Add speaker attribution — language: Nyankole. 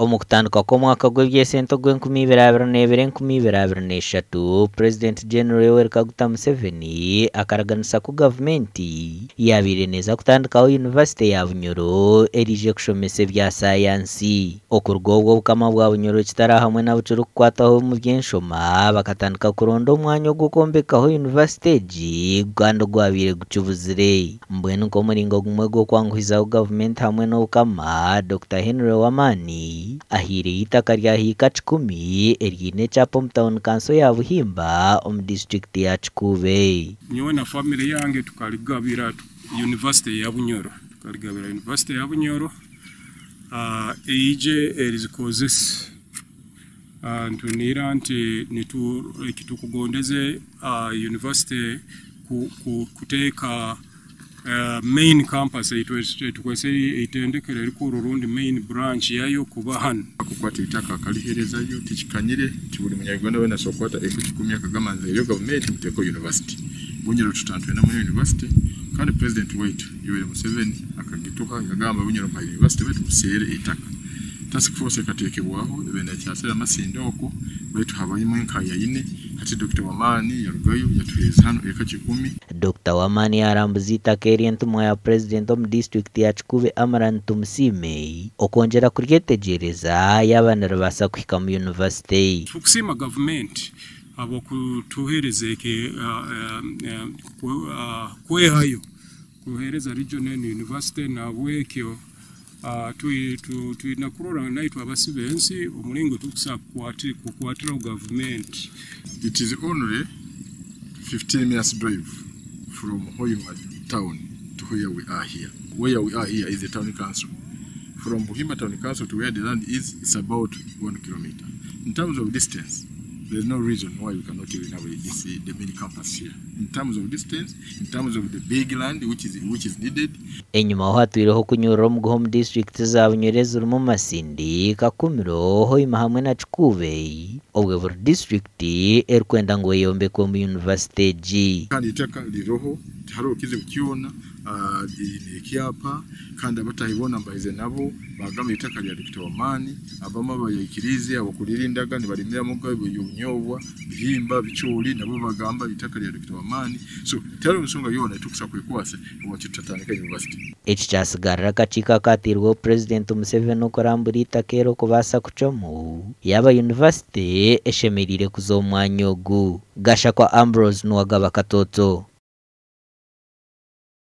Speaker 1: Omu kutandika kw'omwaka gw'eby'esente ogw'2022-2023, Purezidenti General Yoweri Kaguta Museveni akaraganisa ku gavumenti yaabaire neeza kutandikaho yunivasite ya Bunyoro eriije kushomesa ebya sayansi. Okuruga obwo Obukama bwa Bunyoro Kitara hamwe n'abu kirikukwataho omu by'enshoma bakatandika kuronda omwanya ogw'okwombekaho yunivasite egi kandi ogwabaire gukibuzire. Mbwenu nk'omuringo gumwe gw'okwanguhizaho gavumenti hamwe n'Obukama, Dokita Henry Wamani ahaireyo eitaka rya hiika kikumi eriine ekyapa omu tauni kanso ya Buhimba omu disiturikiti ya Kikuube.
Speaker 2: Nyowe na famire yange tukarigabira Yunivasite ya Bunyoro. Tukarigabira Yunivasite ya Bunyoro eije erizikozese. Nituniira nti eki tukugondeze yunivasite kuteeka main campus eitukozesa eitendekero erikuru rundi main branch yayo kuba hanu.
Speaker 3: Akukwata eitaka akariheerezayo tikikanyire nti buri munya-Uganda weena asobola kukwata eka kikumi akagamba nze eryo gavumenti muteekeho yunivasite. Bunyoro tutantwine hamwe yunivasite kandi purezidenti waitu Yoweri Museveni akagituha yagamba Bunyoro mpaha yunivasite baitu museere eitaka. Task force ekateekebwaho ebaire nekyasera Masindi okwo baitu habamu enkayaine hati Dokita Wamani yarugayo yatuheereza hanu eka kikumi.
Speaker 1: Dokita Wamani yaarambuza eitaka eri entumwa ya Purezidenti omu disiturikiti ya Kikuube Amaran Tumusiime okwongyera kuryetegyereza yaaba niribaasa kuhikamu yunivasite.
Speaker 2: Tukusiima gavumenti ahabw'okutuheereza eki kwehayo kuheereza region enu yunivasite nahabwekyo twine kurora naitwe abasi b'ensi omuringo turikusobola kukwatiraho gavumenti.
Speaker 3: It is only 15 minutes drive from Hoima town to where we are here. Where we are here is the town council. From Buhimba town council to where the land is, it's about 1 kilometer. In terms of distance, there's no reason why we cannot even have the main campus here. In terms of distance, in terms of the big land which is needed.
Speaker 1: Enyimaho hatwireho okunyurura omuguha omu disiturikiti za Bunyoro ezirimu Masindi, Kakumiro, Hoima hamwe na Kikuube obwe buri disiturikiti erikwenda ngu eyombekwe omu yunivasite egi.
Speaker 3: Kandi eitaka ririho tihariho kizibu kyona riine ekyapa kandi abatahi boona mbahize nabo bagamba eitaka rya Dokita Wamani abamwe abayaikiriize abakuririndaga nibarimiramu obunyobwa, bihimba, bicoori nabo bagamba eitaka rya Dokita Wamani so tihariho nsonga yoona etukusobola kwekwasa lwaki tutatandika yunivasite.
Speaker 1: Eki kyasigarira akakiiko akateirweho Purezidenti Museveni okurambura eitaka eri okubaasa kucwamu yaaba yunivasite eshemereire kuza omu mwanya ogu. Gashakwa Ambrose Nuwagaba Katoto.